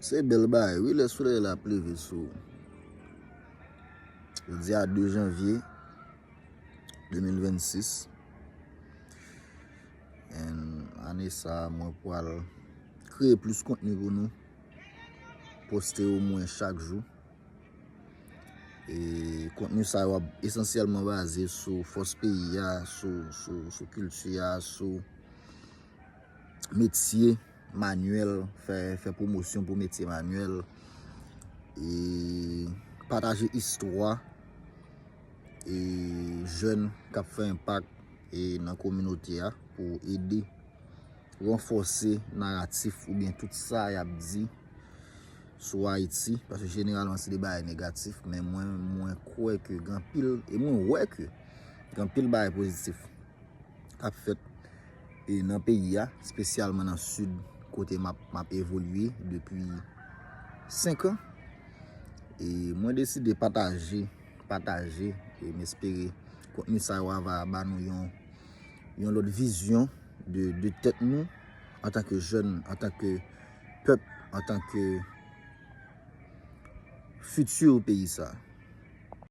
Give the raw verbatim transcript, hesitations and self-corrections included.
Se bèl bagay wi, lè solèy la ap leve sou ou. Jodi a de janvye de mil vennsis. And ane sa a, mwen pral kreye plis kontni pou nou. Poste omwen chak jou. E kontni sa yo ap esansyèlman baze sou fòs peyi a, sou, sou, sou kilti a, sou metye manyèl, fè, fè pwomosyon pou metye manyèl, e pataje istwa e jèn k ap fè enpak e nan kominote a pou ede ranfòse naratif oubyen tout sa y ap di sou Ayiti, paske jeneralman se de bagay negatif, men mwen, mwen kwè ke gen anpil, e mwen wè ke gen anpil bagay pozitif k ap fèt e nan peyi a, espesyalman nan sid kote m ap, m ap evolye depi senk an. E mwen deside pataje, pataje, e m espere kontni sa yo a va ba nou yon, yon lòt vizyon de, de tèt nou antanke jèn, antanke pèp, antanke fiti peyi sa.